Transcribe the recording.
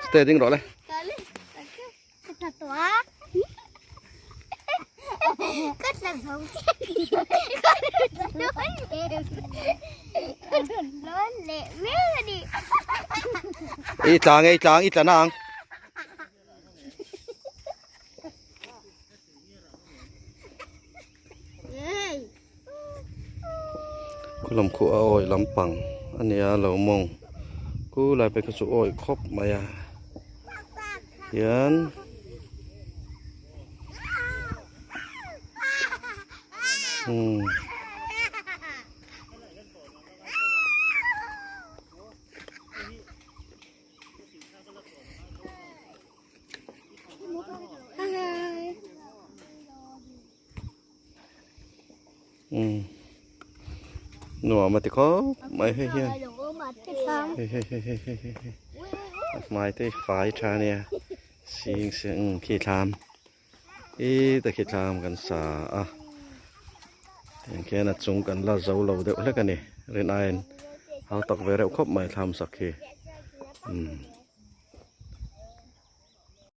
Stay ding rawh le. I tla nge i tla ang i tla na ang. Khulam khu a awi lampang a nia lo mawng ku lai phei kha chu awi khawp mai a hian umm. Nuam a ti khawp mai hei hian hei hei hei hei hei hei hei a hmai te hi fai tha ania sing se umm khi thlam i te khi thlam kan sa a tiang khian a chung kan la zo lo deuh hlek a ni rin aiin hau tak ve reuh khawp mai thlam sak hi umm.